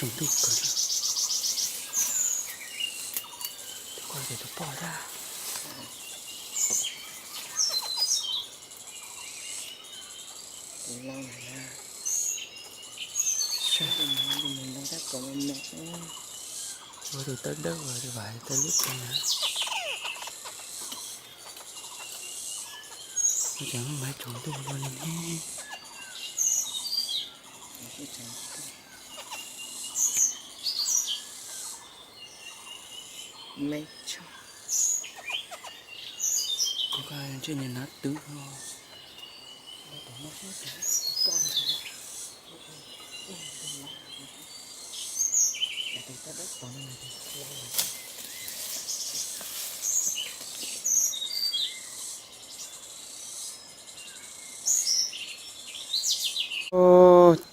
Ntuj kawg, tus poj, tus poj dab. Ua tus tawb dawb ua tus vam tawb lub teg na. Ua cas maiv tsaus ntuj luaj li ne. Kuv ntsej niag nav twv.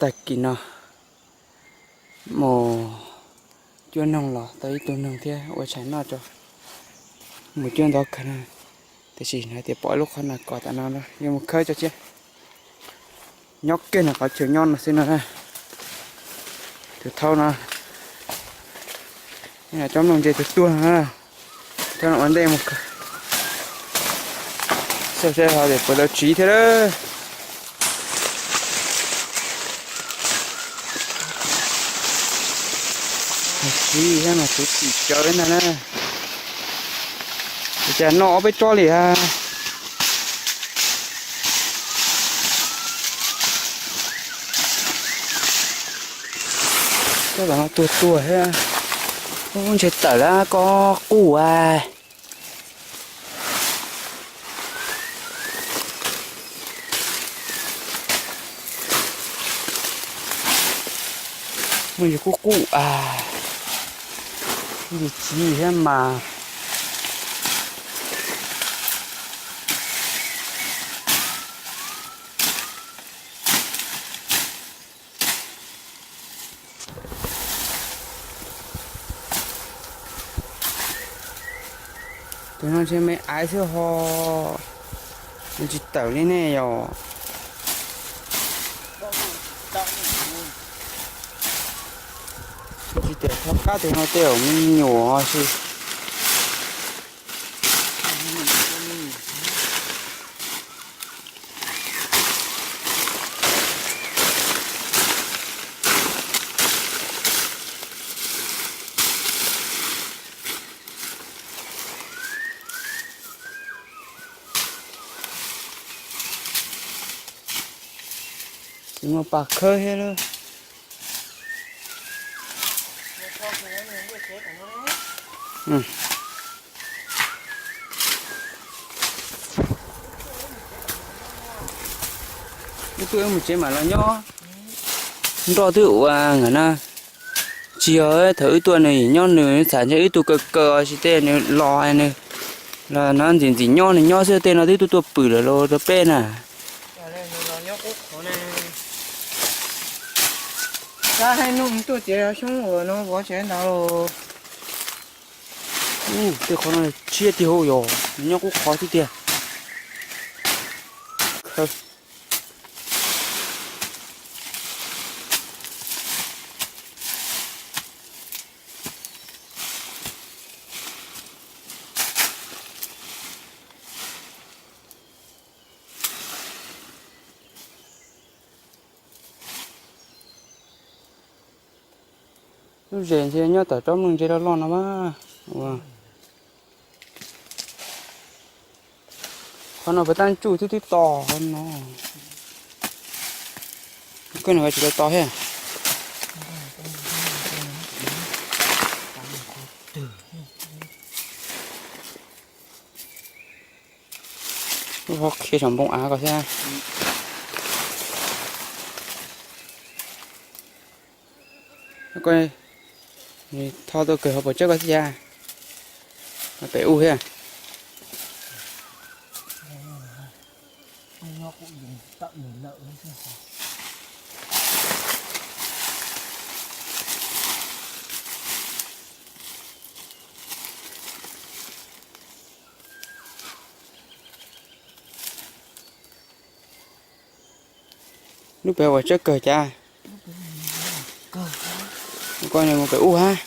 Tag kis no mus cuab noog los tau ib tug noog thiab ua tshais noj tso. Mus cuab ntov kawg na, tiam sis hais tias pom lub qhov nas kos tam no yuav mus khawb tso thiab. Nyob kiag no qhov chaw nyob no xwb no na. Tus thaub no, cov mloog ntse tus tuag no na. Thaub no ua ntej mus xauj seb ho tias puas tau tsiv thiab lawm. Tsiv thiab mas tsiv tim cawv ntag na. Ua cas noj ob peb tsob li ha. Tsob tom no tuag tuag thiab. Ub, ntshe tawm lawm koj quj a. Muaj ntsis quj quj a, ntsis tsiv thiab mas. Tus no ntshe me aiv xwb ho, nws tsis tawm li ne yom. Tsis tias txhob kab tus no tej zaum me nyuam si. Tsis muaj pas khawb thiab lawm. Wb tuaj wb mus tsev mam los nyob. Nroj twb ua nkawd na. Tsis yog thaum wb tuaj nws nyob nws txham ntshe wb tuaj kaw kaw os, tsis tej nws los nws los no ntxim ntxim nyob nws nyob xwb, tej no twb tuaj tuaj pwm lawm los rau peb na. Tab hais nug tuaj tias xyoob uas no vov tsev ntawd los. Tej qhov no tshiab tiag hauj yog nws nyob qub qhov xwb tiag. Lub zes ntshe nyob tom tsob mloog ntse loj loj no mas. Qhov no puas tab tsuj twb twb to no. Koj no tsis tau to thiab. Lub hov qhia saum npoo av ko thiab. Tho tuaj kawg hauv paus tsawb ko xwb cas. Pem ub thiab. Lub pem uas tsawb kawg cas. Koj mus kawm ub hab.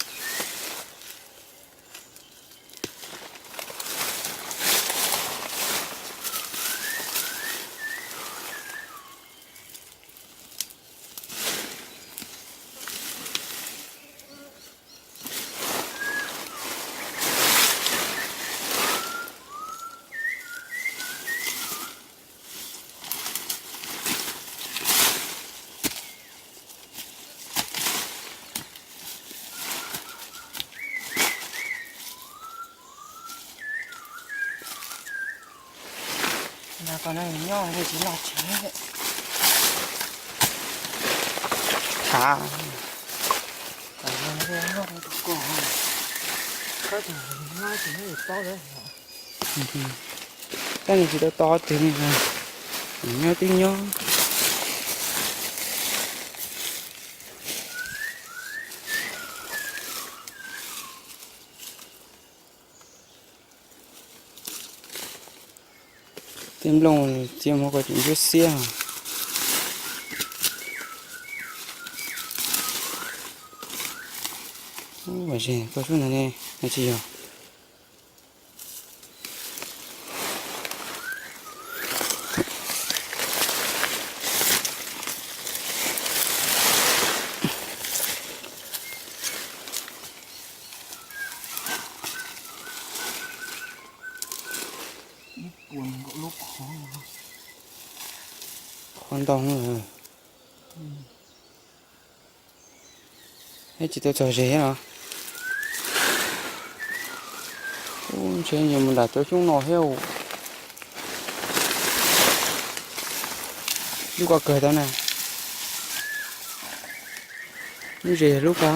Nyob tsis noj tsev. Thav. Tab nws tsis tau to twg li, nyob twb nyob. Tej nplooj txiav mus kom tseem ntsuab xiab. Ub, koj sub ntawd ne, no tsis yog. Qhov ntau. Tsis tau txog zes los. Ub, ntshe yuav mus nram cov xyoob no thiab. Lub ko kawg tau na. Lub zes yog lub ko,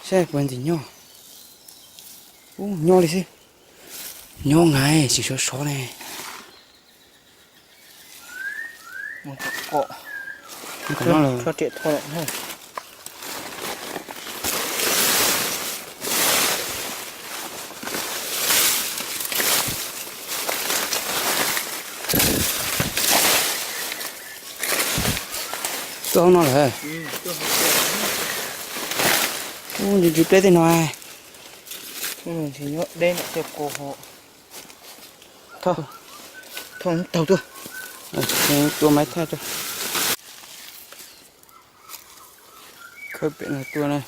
saib puas ntxim nyob. Ub, nyob li xwb. Nyob nkaus, tsis sov sov ne. Tuaj hauv no lawm. Ub, ntsis ntsis pleb tej no. Nyob deb nram tej ko ho. Thauj, thauj taug tuaj. Tua maiv thaij tuaj. Khawb pem no tuaj na.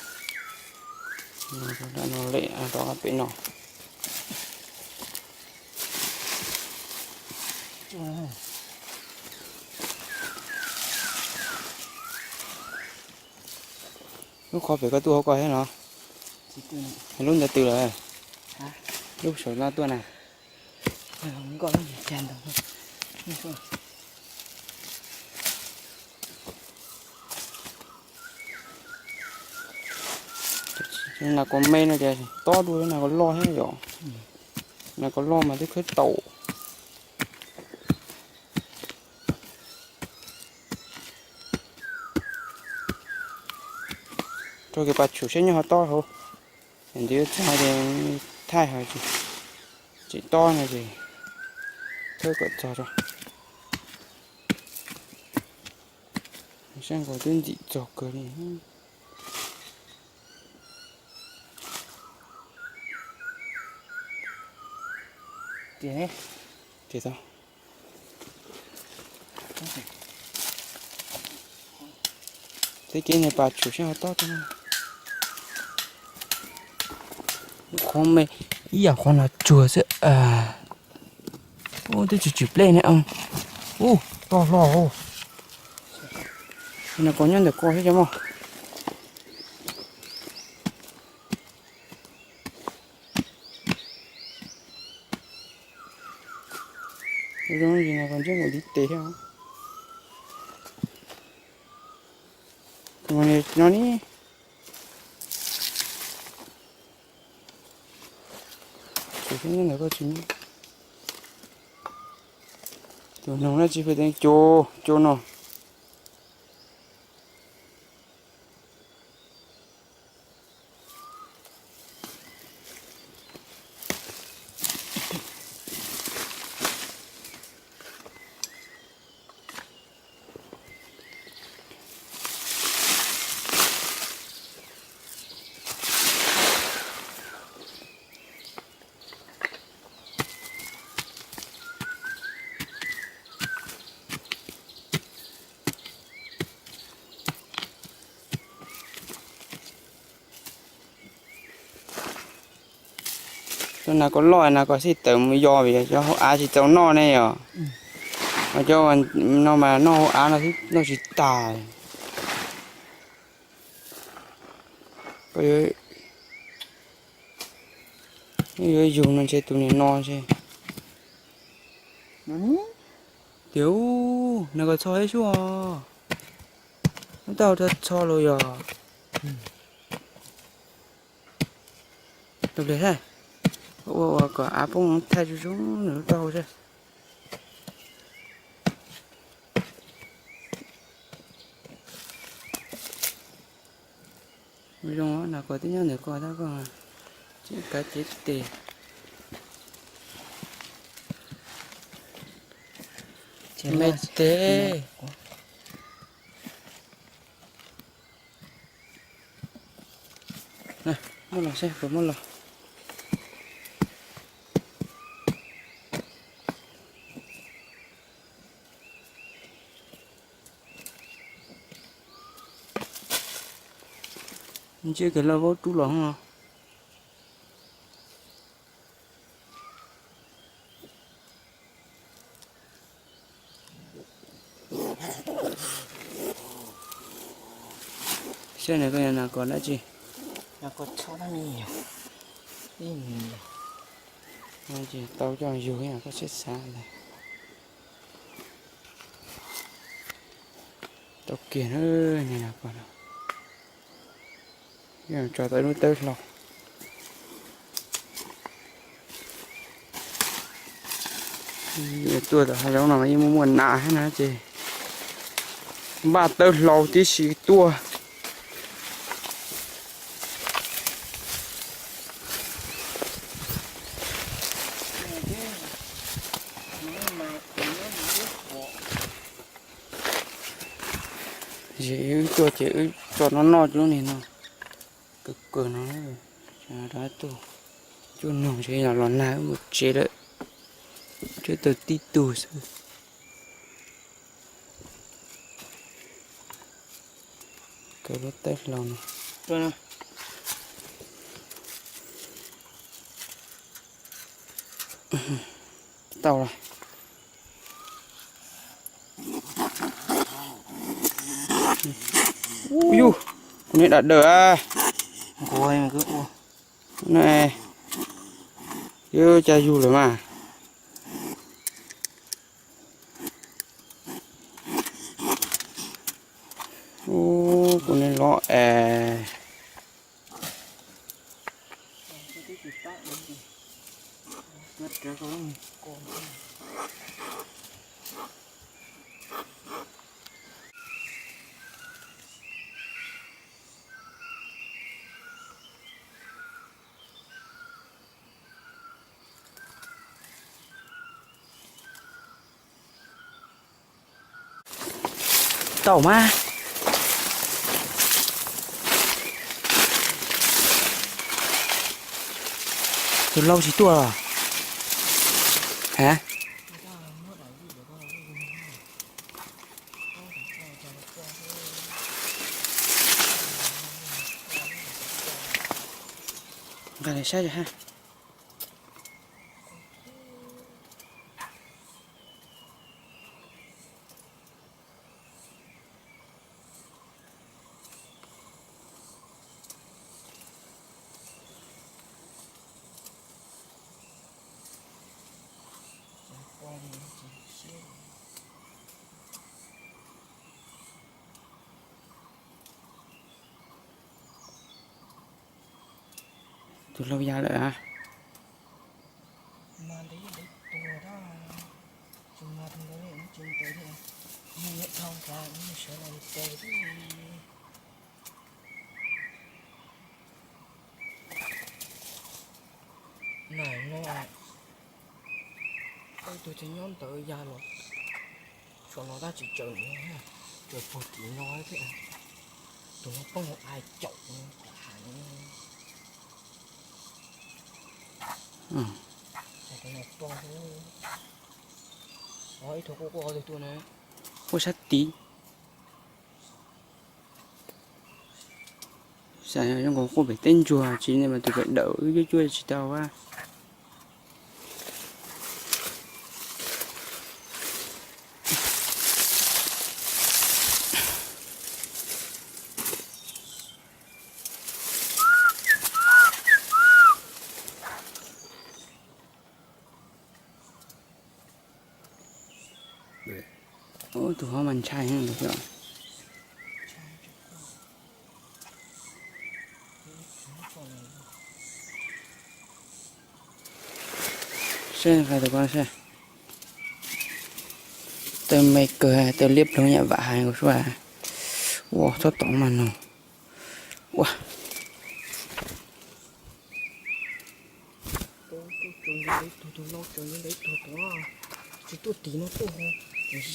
Rov pem no. Lub qhov pem koj tuaj hauv ko thiab no. Lub ntawd twg lawm? Lub saum no tuaj na. Nas kos me no ces tob dua nas kos loj thiab yom. Nas kos loj mas twb khawb tau. Rau kiag pas tshum saib nyob hov tob hauv. Ntawd yuav txog ces thaij hais tsis tob no ces khawb kom txog tso. Sab nkaus twb ntxim txog kawg li. Ces tau. Teb kev niag pas tshum sab hov tob tau. Qhov me ib yam qhov no tsuag xwb. Ub, twb tsis tsis plej ne. Ub, toj hlo. Nas kos nyob ntawm ko thiab cov mog. Zoo li nas kos ntsej muag ntiv tes thiab. No ne. Tsis nyob ntawm koj tsis nyob. Tus noog no tsis pheej teev co, co no. Nas kos loj nas kos xij tawm mus yos vim cov hauv av tsis txaus noj ne yom. Cov no mas noj hauv av no noj tsis tas. Yuav yug no ntshe tus niag no ntshe. Tias, nas kos txho ib suab, muab tau txho los yog. Tus pliag, ua ua kom av poob thaij zoo zoo nws lub taub hau seb. Zoo nas kos twb nyob ntawm ko tab koj, cev kav cev tes. Me tes. Muab los seb puas muab los. Ntsib kev loj vaub rub los no. Saib nws koj nas kos dab tsi. Tau coj yug koj siab xav ntag. Tau kiag na, nas kos no. Tso tau lub tawb hlau. Tuaj tom hav zoov no yeej muaj muaj nas thiab na ces npaj tawb hlau tib si tuaj. Ces wb tuaj ces wb tso no noj lub niag no, kawg kawg no. Rov tuaj cuaj noog ntshe los nag wb mus tsev lawm, cuab tau tib tug xwb. Kaw lub tawb hlau no. Tau lawm. Yus, kuv niag dam dawm. Yus cas yug lawm mas. Ub, kuv niag lov es. Tau mas. Tus lau tsis tuaj los? Ha? Nqa saib ha. Tus lau ya lawm a. Nai no, ib tug tsis nyob ntawd ya los, tsuas no tab tsis tsaws, tsaws puag tim no thiab. Tus no poob hauv av caum kuv hais. Ib tug quaj quaj twg tuaj na. Quaj sab tid. Xav zoo nkaus quaj pem teb ntsuag tsis ne mas tus pem dawm wb cuab cuab tsis tau a. Tus hov mas ntshai heev li os. Saib, saib, taw me kawg, taw liab ploog nyam vam hais nkaus sua. Ua txhob tom mas no. Ua, tug no tug tsis tuaj tim no tuaj,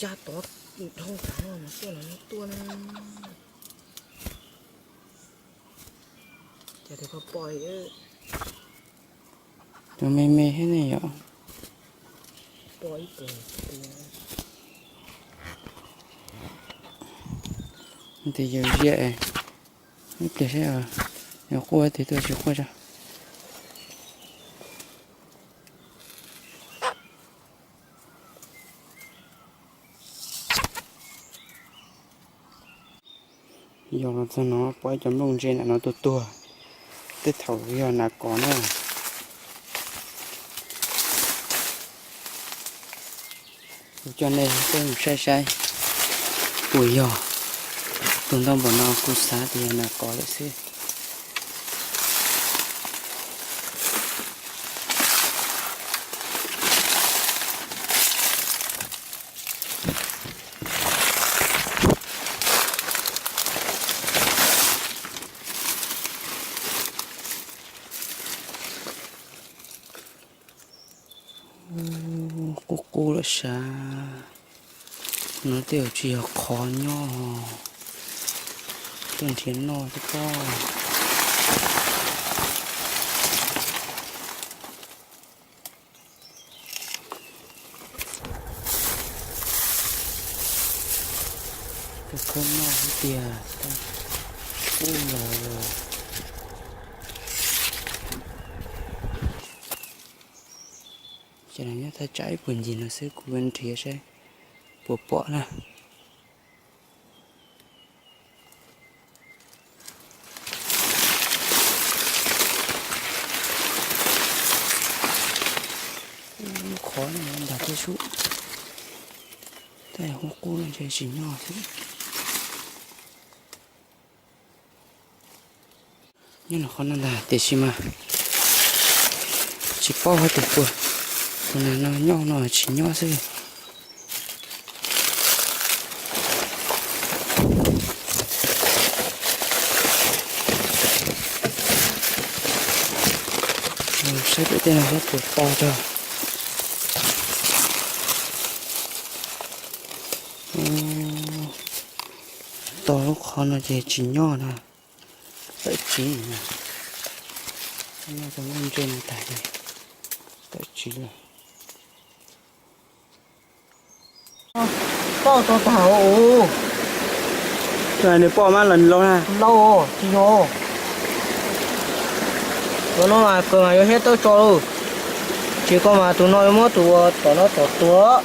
ya tod dhau nrad no mas tuaj no tuaj na. Cas tus koj pom, tus me me thiab ne yom. Pom ib tus, tus yawm ziaj, ib pliag saib, yog quaj tiag tuaj tsis quaj tso. Yog los txog no pom ib cov nplooj ntse nram no tuag tuag, tej thaum yog nas kos na. Kuv coj nej peb mus saib saib puas yog. Tuag ntau npaum no kuv xav tias yog nas kos lawm xwb. Qub qub lawm sas. No tej zaum tsis yog qhov nyob, tuaj nrhiav noj xwb pob. Kawg khaub noj hais tias tau ub lawm. Ces nyob thaj tsam ib puag ncig no xwb, kuv nrhiav saib puas pom na. Lub qhov no ntag thiab sub, tej qub qub no ntshe tsis nyob thiab. Nyob no qhov no ntag tiam sis mas tsis paub hais tias puas, tus nas no nyob no tsis nyob xwb. Saib pem tej no saib puas to tso. To lub qhov no ces tsis nyob na. Tawm tsiv na. Nyob rau lub ntej no tas ces tawm tsiv lawm. Poj tau tag os. Nws poj mas los laus na. Laus tsis yog. Tus no mas kawg mas yuav hiab tawb tso lawm. Ces koj mas tus no yuav muab tus uas tom no tom tuag.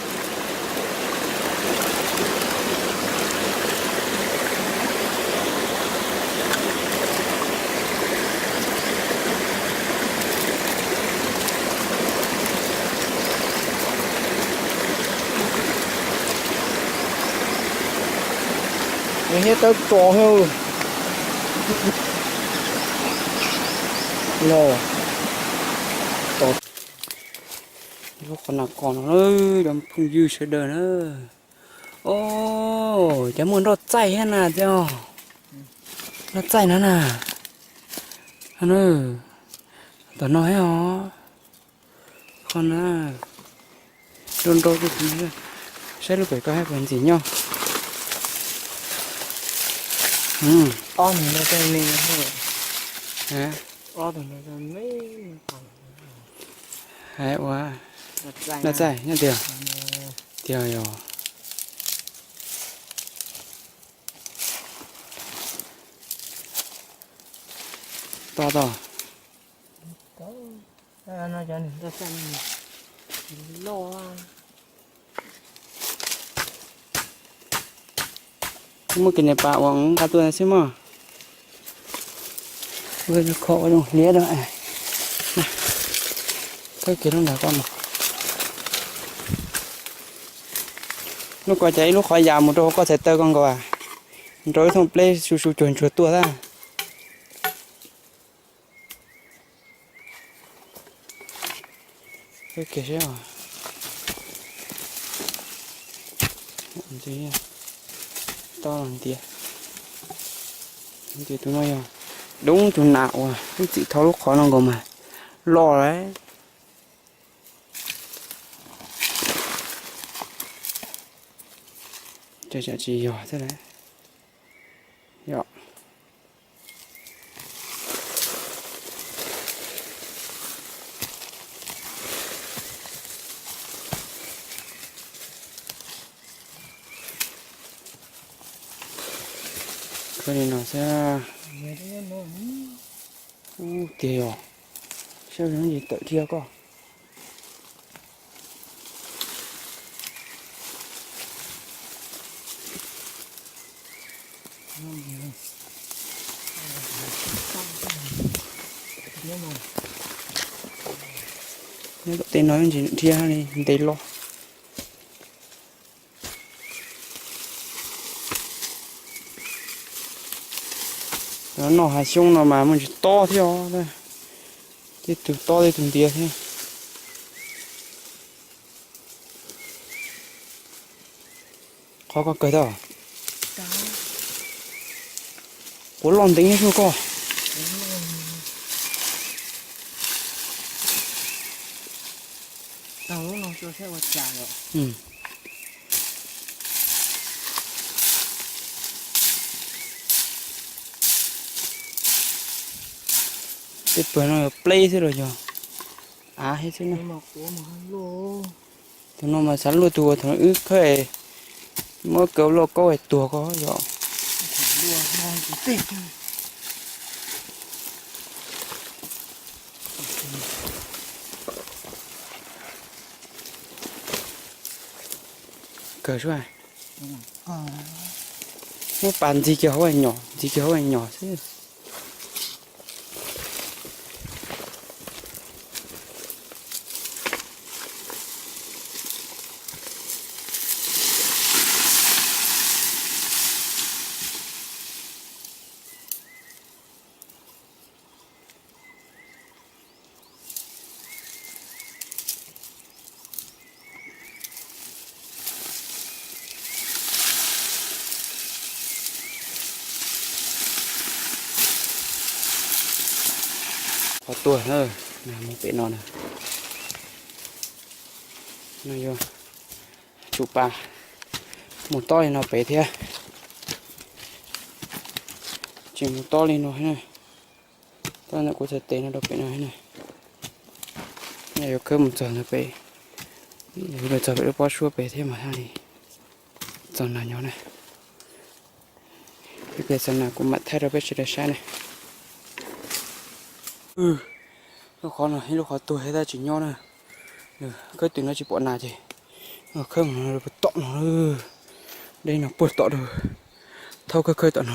Nws hiab tawb tso thiab. Los, lub qhov nas kos no, cov phooj ywg sawv daws na. Os, cas muaj nroj txaij thiab na, nroj txaij no na. Tom no thiab os. Qhov na, nrau nrau, saib lub pem ko hab puas ntxim nyob. Ob tug no cov me, ob tug no cov me, hais ua, noj txaij nyob tiag, tiag yog. To tod. Muaj kev niam pas uas nqa tuaj xwb mog. Kho ua zoo hliav rau. Khaub kiag lub ntawd koj mus. Hnub ko cas ib lub qhov yas mus rau hauv koj txhais taw koj nkaus, nrau ib thooj pleb su su cuag ntsuag tuaj tag. Toj los ntiav, tus no yog dub tus nas uas ib txwm thau lub qhov no nkaus mas loj lawm. Tsis yog thiab. Khawb li no xwb. Ub, tiag yog, saib zoo li tawm dhia koj. Nyob tom tej no ntsis dhia li ntev los. Noj hav xyoob no mas muaj ntsis tob thiab os, tej tug tob tej tug ntiav thiab. Qhov koj kawg tau, quav loj ntev thiab koj. Tej pawg no yog pleb xwb los yog av thiab xwb na. Tus no mas xav luaj tus uas thaum wb khawb, muab kaw loj kaub es tuag ko yog. Kawg sua, muab pas ntxig kiag hauv nyom, ntxig kiag hauv nyom xwb. Qhov tuag na, mus pem no na. No yog tsum pas mus tob li no pem thiab. Tsis mus tob li no na. Tob ntawm kuv txhais tes no rau pem no na. Yuav khawb mus txog ntawd pem, yuav txog pem lub pob suab pem thiab mas thiaj li txog nas nyob na. Ib pliag txog nas kuv mam thaij rau peb sawv daws saib na. Lub qhov no ib lub qhov tuag thiab tab tsis nyob na. Khawb twm no tsis pom nas ces khawb mus tom no, deb no puag tom rau, thaub khawb khawb tom no.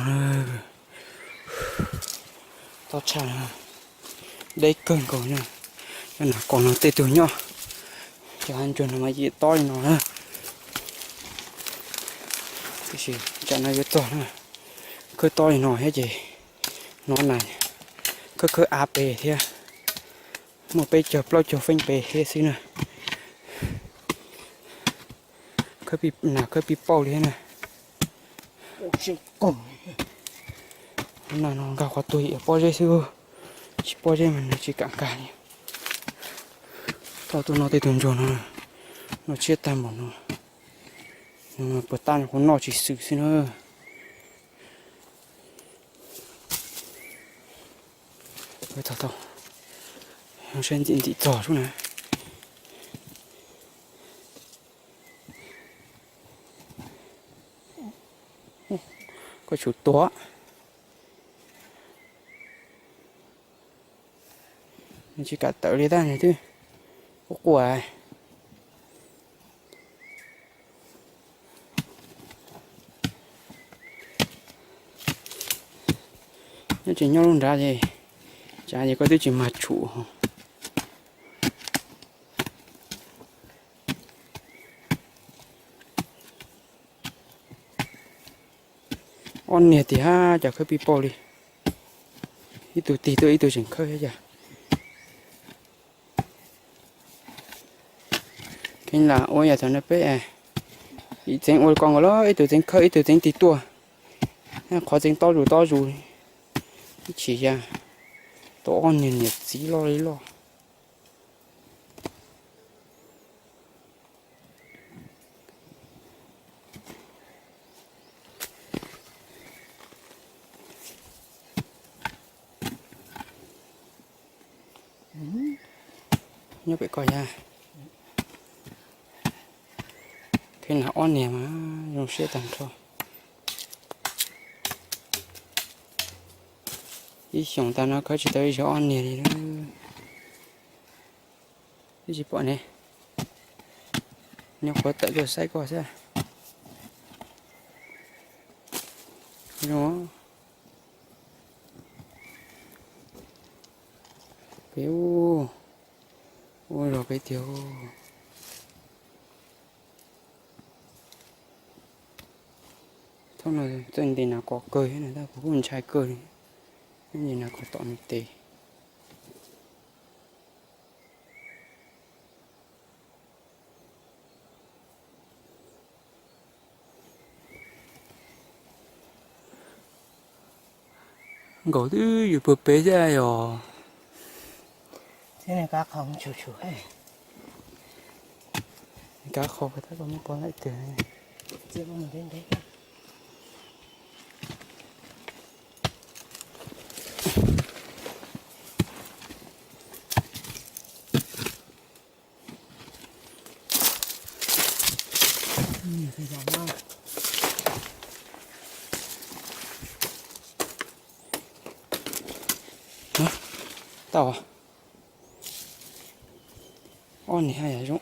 Tob tshaj, deb kawg nkaus na. Cov nas kaus no tej tug nyob, cov hav ntsuag no mas yim tob li no na. Tiam sis tsam no yuav txog na, khawb tob li no thiab ces hnov nas khawb khawb av pem thiab, muaj peb caug plaub caug feeb pem thiab xwb na. Nas khawb pib pauj li thiab na. Nas no nkag qhov tuag yam pob zeb xwb, tsis pob zeb mas nws tsis kam nkag li. Thaum tus no tej tus ntsuag no, no tshiab tag npaum no, no puas tab no kuv noj tsis xwm xwb na. Tau, tau, saib ntxim ntxim txog sub na. Koj tsum tuav. Nws tsis kam tawm li tab nws twb quaj quaj. Nyob tsis nyob lub nrad ces, tsav ces koj twb tsis mag tshum. Ob niag tiag, cov khawb pij pauj li. Ib tug tig tuaj ib tug tseem khawb thiab cas. Kheev lam ua yam thaum no peb ib txeev ua ko nkaus los ib tug txeev khawb ib tug txeev tig tuaj. Qhov txeev tob zus tob zus. Ib chim ya tau ob niag niam txiv loj li loj. Nyob pem ko yog kheev lam ob niag mas zoo siab tag nrho. Ib xyoos tag no khawb tsis tau ib zaug ob niag li. Twb tsis pom ne, nyob qhuav tawm tuaj saib koj xwb. Zoo peb ub, ua zog peb tiag. Thaum no txawj ntes nas kos kawg thiab na, tab kuv kuj ntshai kawg li. Ntes nas kos tom me tes. Nkaum twb yus pw peb xwb yog. Kab qhov tab koj muab pov laim tiag. Tau, ob niag yam zoo.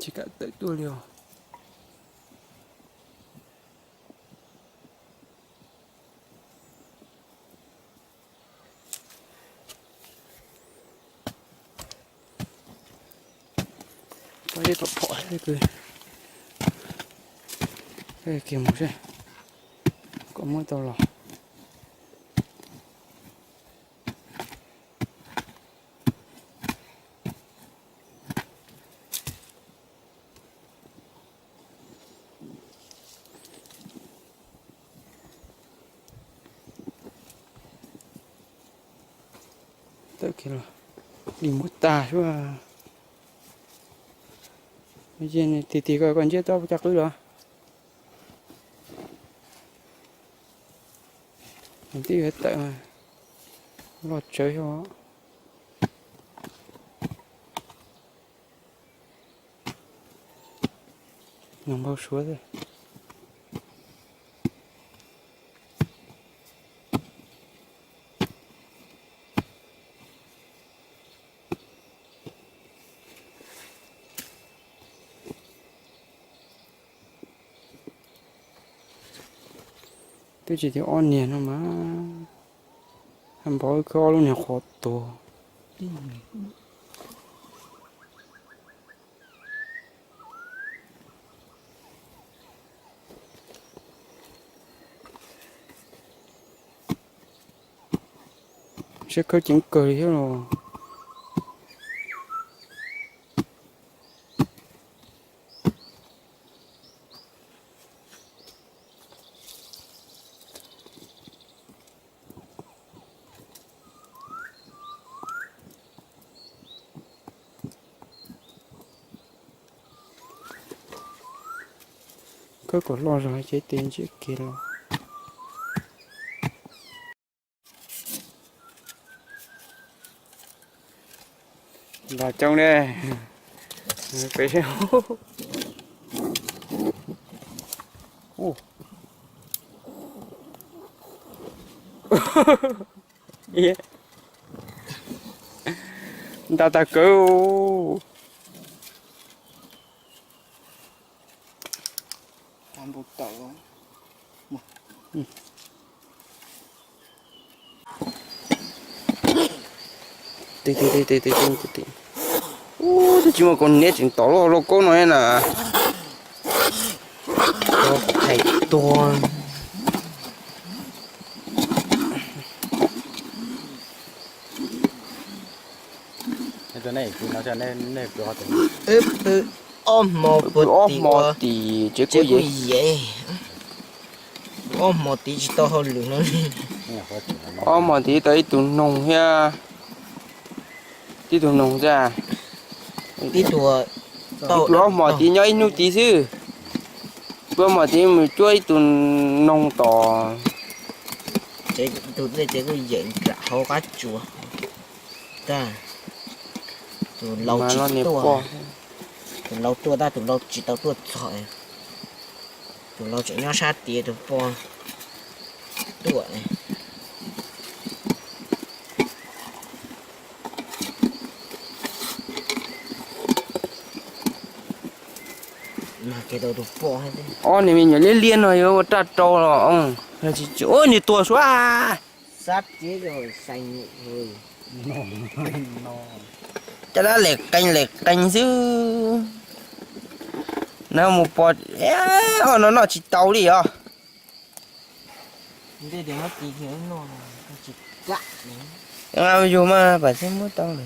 Tsis kam tawm tuaj li os. Pab ib tom phom kiag mus seb kom muab tau los. Tawm kiag los, dim muab tag suab. Tig tig koj, koj ntsiab tau cov qwb los. Twb yuav tawm, loj tsawv xyov. Npau suav xwb. Twb tsis tias ob niag no mas, haj npau khawb ob lub niag qhov tuag. Siab khawb ceev kawg li thiab los. Khawb kom loj zog ces tes ntsiab kiag los. Los coob ne, peb seb. Nta tag kawg. Ub, twb tsis muaj kaus hniav tseem tom lub hauv lauj kaub no na. Thaiv tuag. Pw ob hmo, pw ob hmo tim tsev kuj yev. Pw ob hmo tim tsis tau hauj lwm no li. Ob hmo tim tau ib tug noog thiab. Tib tug noog xwb. Pw ob hmo tim nyob ib hnub tid xwb. Pw ob hmo tim mus cuab ib tug noog tom. Tus dej ces kuj yeem nram hauv qab tsuas. Tus laus tsis tuaj, tus laus tuaj tab tus laus tsis tau tuaj txog. Tus laus tseem nyob sab tid, tus poj tuaj. Ob niag me nyuam liab liab no yuav ua raj rau los tsis, ua niag tuag suab. Caj dab lem qees lem qees xwb. No mus pom, ob no noj tsis tau li os. Yug mas pam txheb muab tau lawm.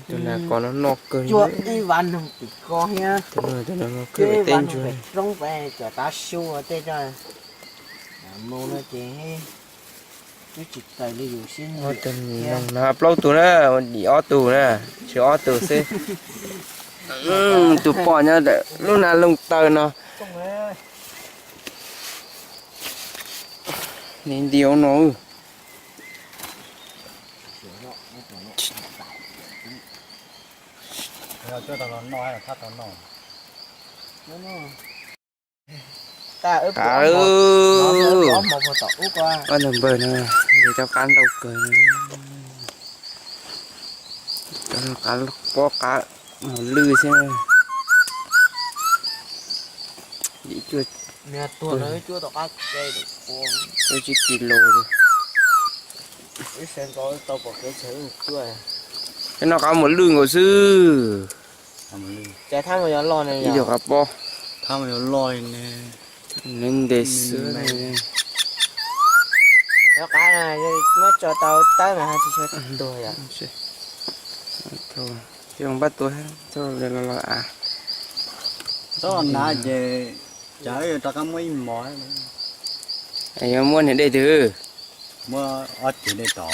Tus nas kos no noj kawg. Tus nas kos no noj kawg, teb ntsuag. Plaub tug na, dim ob tug na, tshuav ob tug xwb. Tus poj nyob ntawm lub nas looj taw no. Nti no. Qav, ob tug npawg no ntes rau qab ntau kawg. Rau qab pob qab mos lwj xwb. Ib cuaj tsib kis lus. Noj qab mos lwj nkaus xwb. Ib tug qab pob. Ntev xwb. Ces pab tua, txhob na ces cas yuav rov qab muab ib mos. Yuav muab niag dej twg? Muab ob cev dej tod.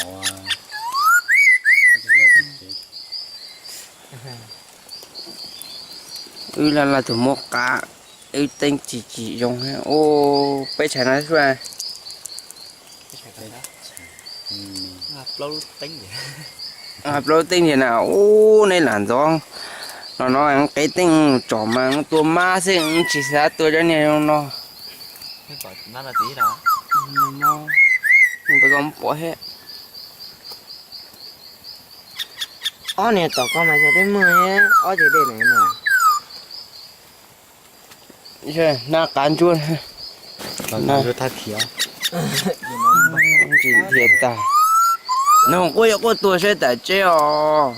Wb laj laj tus muab qab, wb teeb tsis tsis zoo. Ua peb tshais no xwb. Plaub lub teeb tiag na. Ub, neb lam ntxov no no qev teeb tsom mas tua mab xwb, tsis xav tua cov niag zoo no. Peb koj pom thiab. Ob niag tom koj mas yog twb muag ob cev dej na. Nab qav ntsuab. Ntsis ntiag tag. Noog quaj yuav quaj tuag saib tam tseb os.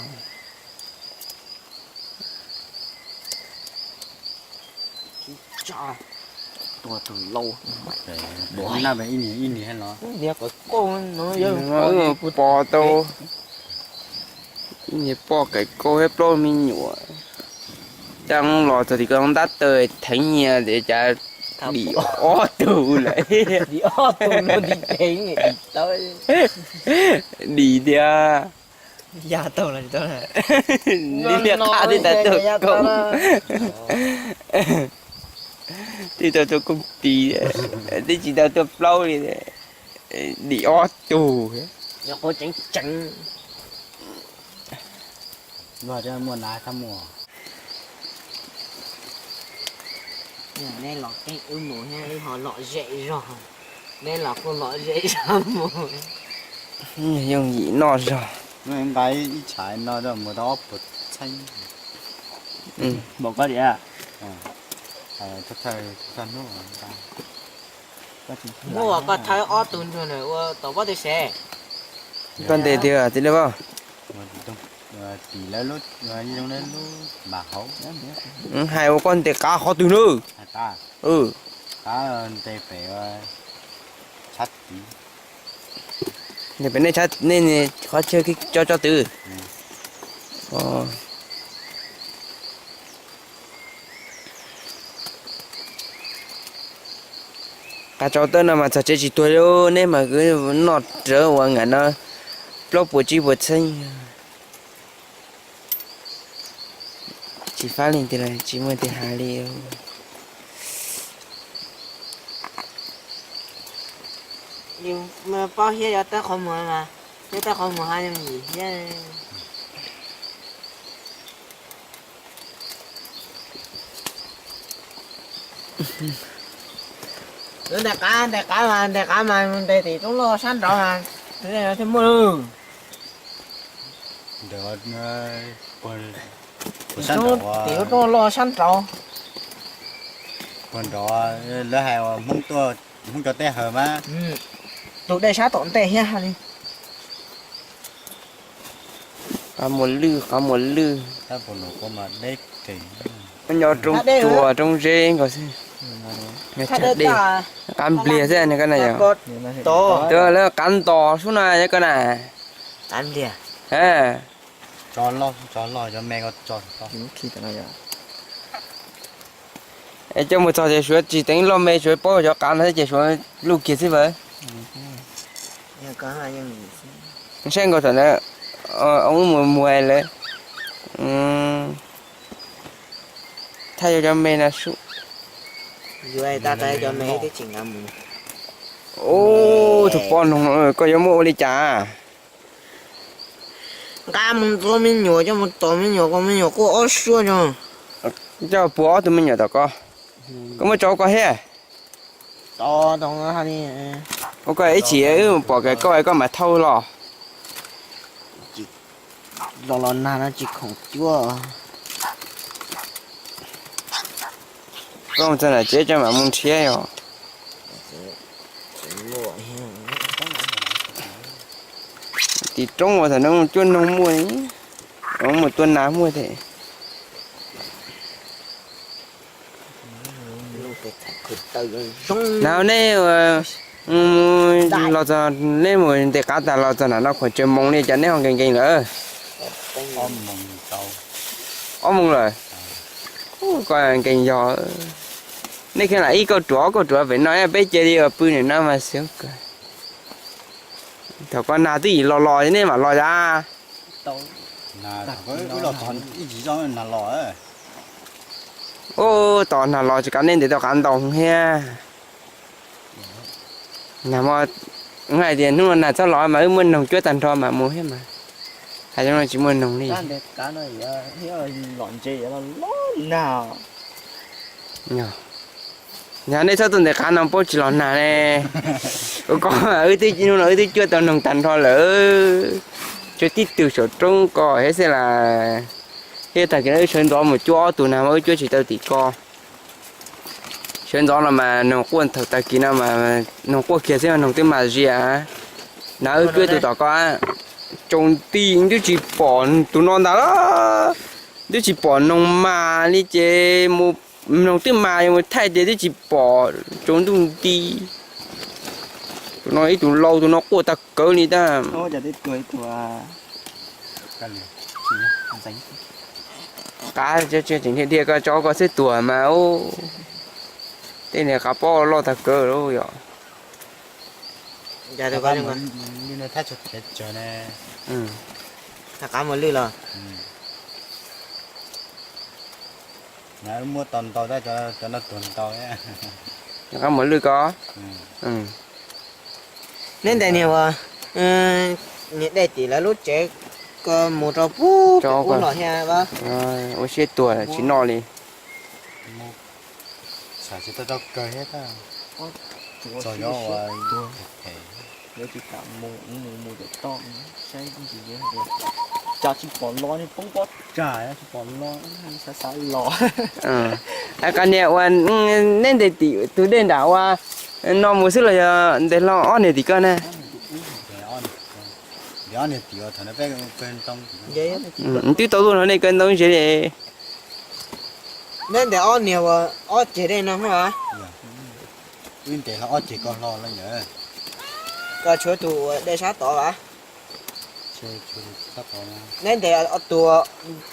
Tua tus lauj. Ib niag ib niag los. Wb pom tau ib niag poj kaim kauj thiab plaub me nyuam. Caj los txog tim ko ntab taw theev nyias ces cas dim ob tug lawm. Dim tiag. Ib niag qab twb tau tuaj kooj, twb tau tuaj kooj tis, twb tsis tau tuaj plaub li. Dim ob tug. Neb los keeb wb mus thiab wb ho lom zem zog. Neb los kuj lom zem zog mus. Yooj yim noj zog. Nqa ib tshais no mus tau ob puas txheeb. Npaum koj diam. Hnub uas koj thawb ob tug nrog nws ua tom pob tw sev. Koj ntes tiag txiv Laj Vaj. Tim lawv lub, lub mas hauv. Hais ua koj ntes qab qhov twg na? Qab, ntes pem tshab tid. Ntes pem nej tshab, nej qhov chaw coj coj twv. Qab tsaus tawb no mas txog tsev tsis tuag li, neb mas kwv noj rawv ua nram no plaub puas tsib puas txheeb. Tsis fab leej twg los tsis muaj tus hais li. Paub thiab, yog tab qhov muag mas, yog tab qhov muag haj yam yim thiab. Ntes qab, ntes qab mas, ntes qab mas ntes tim roob loj sab nraud mas, twb yog thiaj muaj lawm. Tim lub roob loj sab nraud. Puag nrov, lawv hais uas Hmoob, Hmoob cov teb hawm mas. Tus dej sab tom ntej thiab li. Qab muas lwj, qab muas lwj. Nyob roob tuag roob zeb nkaus xwb. Qab npliag xwb koj na yom. Lawv qab ntos sub na koj na. Es coj mus txog ces suav tsis teev loj me, suav paub cov qav no thiab ces suav luj kiag xwb vawv. Saib nkaus tam ntawd, mus muag lawm. Thaij yuav cov me no sub. Ub, tus poj noog, koj yuav muab ua li cas? Nqa mus tua me nyuam, coj mus tom me nyuam, kom me nyuam quaj ob suab no. Coj puag ob tug me nyuam tom ko. Koj muab tso koj thiab. Ua koj ib chim wb pom kiag koj, koj mam thauj los. Los los nag no tsis khoom cuab. Koj mus txog nram tsev coj mam mus nrhiav os. Tim roob uas thaum no cuab noog muaj, mus tua nas muaj thiab. Nab, neb los txog, neb mus ntes qav tag los txog nram no khuam tsev moos li cas neb ho nkees nkees lawm? Ob moos lawm. Koj nkees yog. Nej kheev lam ib kauj ruam ob kauj ruam pem no peb cia li ua pw nim no mas xwb. Thaum koj nag twb yim los los nej mam los yam. Ub, tos nag los tsis kav nej ntes tau qav ntau thiab. Nag hais tias hnub no nag txhob los mas wb muaj noog cuab tag nrho mas mus thiab mas. Hais zoo no tsis muaj noog li. Yog nej txhob tuaj ntes qav no paub tsis los nag ne. Ua ko wb twb hnub no wb twb cuab tau noog tag nrho lawm. Cuab tib tug saum roob ko thiab xwb las. Thiab tag kis no wb sawv ntxov mus cuab ob tug nag mas wb cuab tsis tau tim ko. Sawv ntxov no mas noog quaj thaum tag kis no mas noog quaj kiag xwb mas noog twb mas zias. Nag wb cuab tus tom ko tsaus nti twb tsis pom tus no ntag las. Twb tsis pom noog mas li ces mus, noog twb mas yuav mus thaij ces twb tsis pom, tsaus ntuj nti. Tus no ib tug lau, tus no quaj tag kawg li tab. Qav tseem dhia dhia koj tso koj xwb tuag mas ub. Tej niag qav pob loj tag kawg lauj yom. Qav mus lwj los. Muab tau ntau tab cov no tuag ntau. Qav mus lwj ko. Neb ntes niag uas niag dej tim lawv lub tsev ko mus rau pem ub los thiab. Ua siab tuag tsis noj li. Txog yuav ua, yuav tsis kam mus, mus mus tom toj, saib ntsis Cas tsis pom los, poob pob tsag tsis pom los, xav xav los. Qas niam, ua neb ntes tim tus dej nram ua no mus xwb los yog ntes hlo ob niag tim koj na? Twb tau tuaj no nej kaw ntoo ze li. Neb ntes ob niag ua ob ceg dej no hos? Wb ntes hlo ob ceg ko hlo los yog? Koj tshuav tus ua dej sab tod as? Neb ntes tus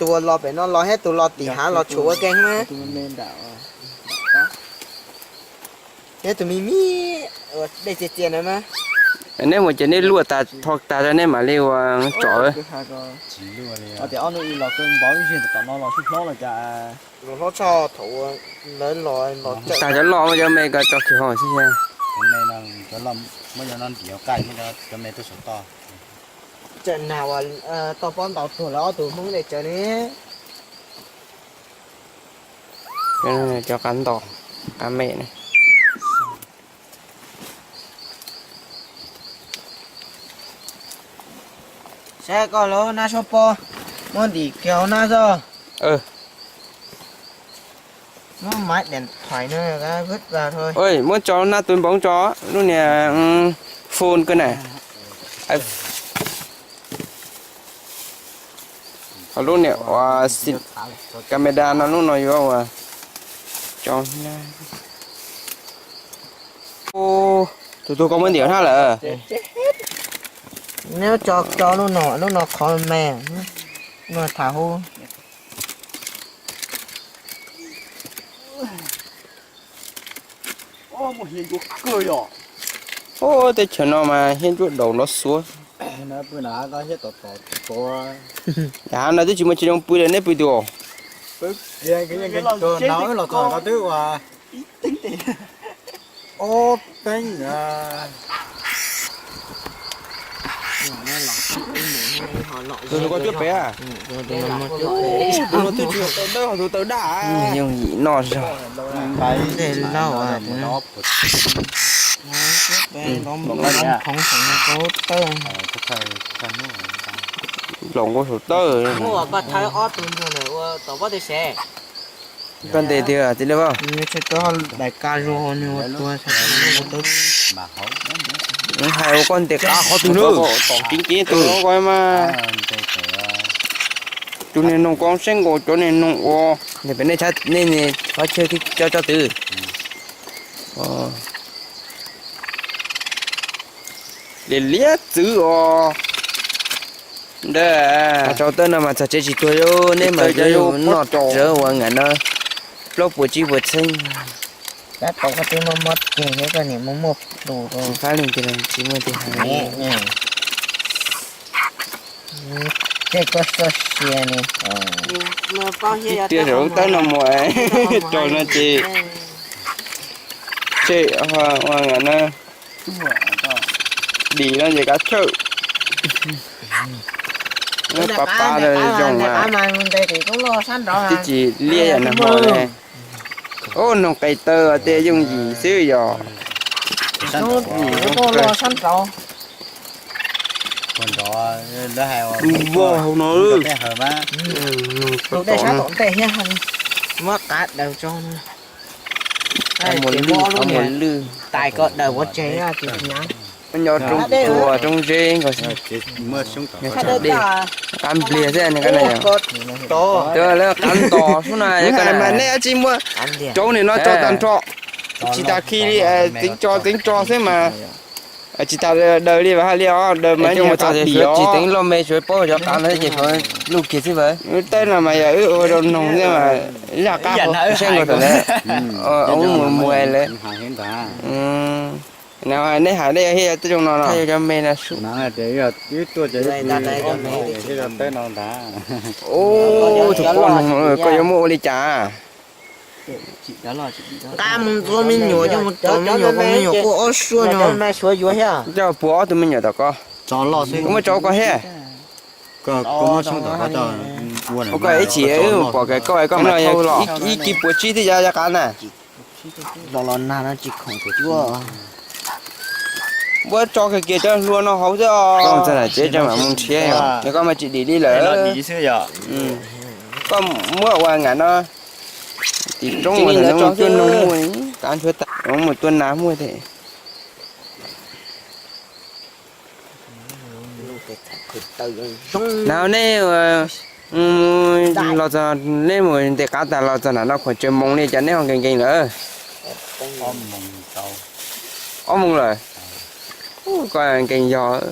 ua los pem no los thiab tus los tim hav los tshuav ua ke na. Thiab tus me me dej txias txias na. Neb mus ces neb luaj tas tho tas rau neb mam li ua tsom. Ob nub los kaw npov ib zig tom no los sib hlob los cas. Hlob tshaj thaum ua lawv los los tag cov loj cov me ko tso kiag hauv xwb. Muab cov no ntim hauv qaj, cov me tuaj saum toj. Tseem nag uas toj pob ntaus tuag lawv ob tug Hmoob dej tsawv ne. Cov qab nto, qab me ne. Saib koj lub nab suab pob, muab ntim kiag hauv nab xwb. Muab maiv dees thoim no, muab tso lub nab tub npoov tso, lub niag phone koj na. Ho lub niag ua xim camera no lub no yuav ua tso. Tus tug koj muab ntim hauv nab lawm. Neb tso tso lub no, lub no qhov me, lub no tham hub. Ub, teb chaws no mas hiab ntsuab daus nrov xuav. Yam no twb tsis muaj tsis zoo pw li, neb pw twg os? Ob teeb. Tus koj cuab pem, tus no twb tsis tau dawb, tus tawv daj. Yooj yim noj zog. Nplaum nkaus saum tawb. Koj ntes tiag txiv Laj Vaj? Daim ka zuag nws ua tuag. Hais ua koj ntes qab qhov twg na? Tom kev kev tus ko mas. Tus niag noog ko saib nkaus cov niag noog ua. Pem nej, nej qhov chaw coj coj twg? Liam liab txwv os. Ntawd tsaus tawb no mas txog tsev tsis tuag li, neb mas noj rawv ua ngam no plaub puas tsib puas txheeb. Tab tom koj twb muaj mob ceg thiab koj niam muaj muaj plus rau. Fab leej twg los tsis muaj twg hais. Tej koj txoj sia ne. Tib tiag zaum lub tawb no mus rau no ces tshem ua ngam no. Dim no ces kav chawj. Pab pab zoo mas. Twb tsis liab yam nag hmo ne. Ub, noog qes taw tej yooj yim xwb yog. Vog hauv no. Muab qav daws tso. Mus lwj, mus lwj. Tais ko daws pov tseg. Nyob roob tuag roob zeb nkaus. Qab npliag xwb ne. Lawv qab ntos sub na, mas nej tsis muaj rauv nim no tso tag nrho. Tsis tas khi li, txeev tso txeev tso xwb mas. Tsis tas daws li, hais li os, daws mas tsis teev loj me, tsuas paub cov qav no ces luj kiag xwb. Lub tawb no mas yog wb ua rau noog xwb mas, zaj qab saib nkaus thaum ntawd. Mus mus lawm. Neb hais nej thiaj yog tej zoo no no. Cov me no sub. Ub, tus poj noog, koj yuav muab ua li cas? Nqa mus ntxuav me nyuam, coj mus rau me nyuam, me nyuam kuj ob suab no. Coj puas ob tug me nyuam tom ko. Muab tso koj thiab. Ua koj ib chim wb pom koj, koj mam thauj los. Ib kis puas tsib thiab yav yav qab na. Los los nag no tsis khoom cuab. Puab tso kiag kiag cov hlua no hauv xwb os. Koj txog nram tsev tso mam mus nrhiav os, koj mas tsis dim li lawm. Koj muab ua ngam no tim roob ua ntawm no cuab noog muaj, kav ntshuav tas mus tua nas muaj thiab. Nav nej los txog, nej mus ntes qav tas los txog nram no khuam tsaws moos li cas nej ho nkees nkees lawm? Ob moos lawm. Koj nkees yog,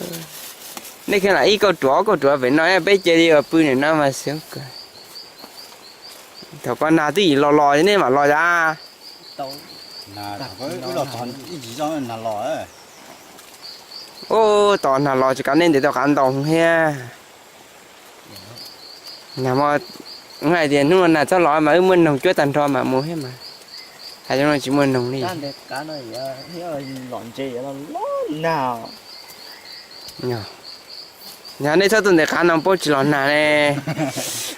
nej kheev lam ib kauj ruam ob kauj ruam pem no peb cia li pw nim no mas xwb. Thaum koj nag twb yim los los nej mam los yas. Ub, tos nag los tsis kav nej ntes tau qav ntau thiab. Nag hais tias hnub no nag txhob los mas wb muaj noog cuab tag nrho mas mus thiab mas. Hais zoo no tsis muaj noog li. Yog nej txhob tuaj ntes qav no paub tsis los nag ne.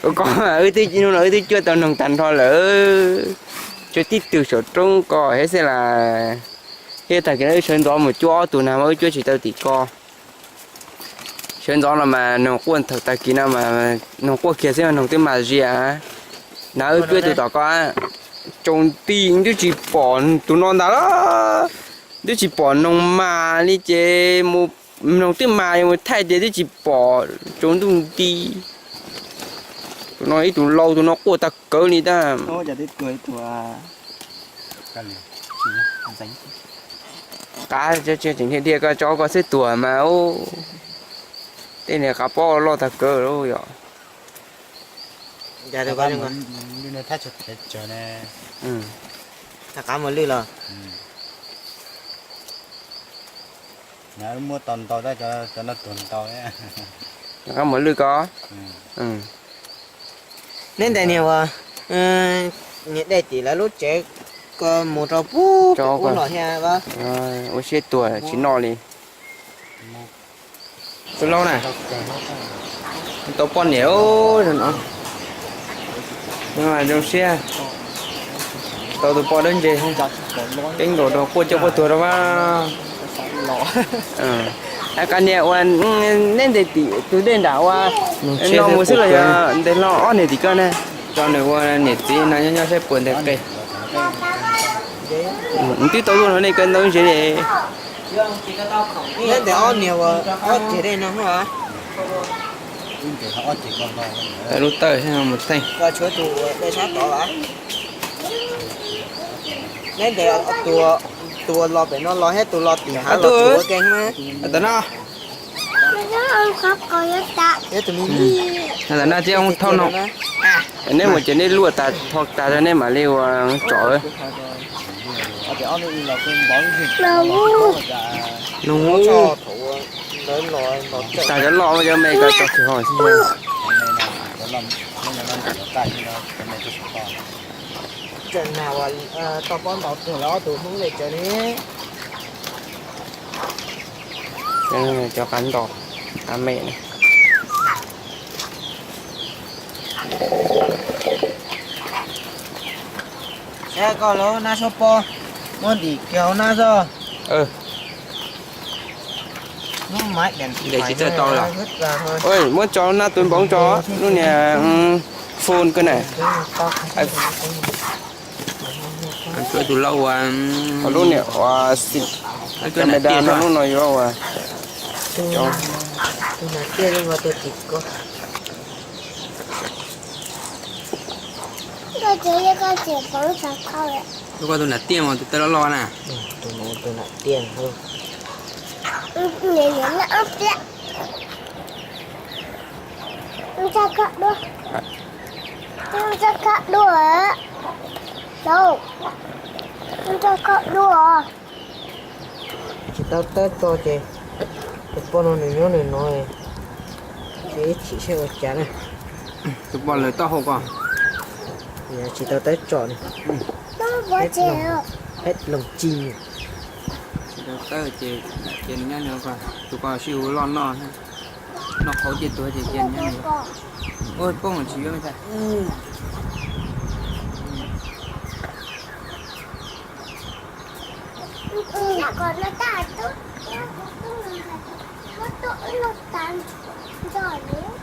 Ua koj wb twb hnub no wb twb cuab tau noog tag nrho lawm. Tsuas tib tug saum roob ko thiab xwb las. Thiab tag kis no wb sawv ntxov mus cuab ob tug nag mas wb cuab tsis tau tim ko. Sawv ntxov no mas noog quaj thaum tag kis no mas noog quaj kiag xwb noog twb mas zias. Nag wb cuab tus tom ko, tsaus nti twb tsis pom tus no ntag las. Twb tsis pom noog mas li ces mus, noog twb mas mus thaij tias twb tsis pom, tsaus ntuj nti. Tus no ib tug lau tus no quaj tag kawg li tab. Qav tseem dhia dhia koj tso koj xwb tuag mas, tej niag qav pob loj tag kawg li yom. Qav mus lwj los? Muab tau ntau tab cov no tuag ntau. Qav mus lwj ko. Neb ntawd niag uas niag dej tim lawv lub tsev ko mus rau pub ub los thiab. Ua siab tuag tsis noj li. Tus laus na, tau poj niam no, zoo siab tau tus poj dawb ntse, keeb nkaus rau quaj coj quaj tuag rau mas. Qab niag ua neb ntes tim tus dej nram ua no mus xwb los yog ntes hlo ob niag tim ko na? Tso nws ua niam txiv no nyob nyob saib puas ntes qe. Twb tau luaj no nej kawg ntau ntse li. Neb ntes ob niag ua ob ceg dej no. Lub tawj mus theej. Neb ntes tus los pem no los thiab tus los tim hav los ua ke na. Tam no, tam no ces thauj no, neb mus ces neb luaj tas tho tas rau neb mam li ua tso. Nug tas cov loj cov me ko tso tsis ho xwb. Tseem nag uas tau pob ntaus tuag lawv ob tug Hmoob li tsawv li. Cov qav ntos, qav me na. Saib koj lub nab suab pob, muab ntim kiag hauv nab xwb. Ntes tsis txawj tau los? Muab tso nab tus npoov tso, lub niag phone ko na. Tus lau ua lub niag ua xim, camera no lub no yuav ua. Tus koj tus nam tiaj mas tus tawb loj loj na. Tus nam tiaj. Tsis tau tawb tso ces tus poj no nws nyob nws no, ces ib chim saib ua cas na. Tus poj lawv taub hau ko. Tsis tau tawb tso ne. Peb loos ci. Tsis tau tawb ces cia nws nyob nws ko, tus ko sib hu loj noj, noj qauv cia tuag ces cia nws nyob nws ko. Ua poob tsis yuav me ntxhais. Kuv tuaj mus ntawd, muab tuaj wb noj tas nroj li.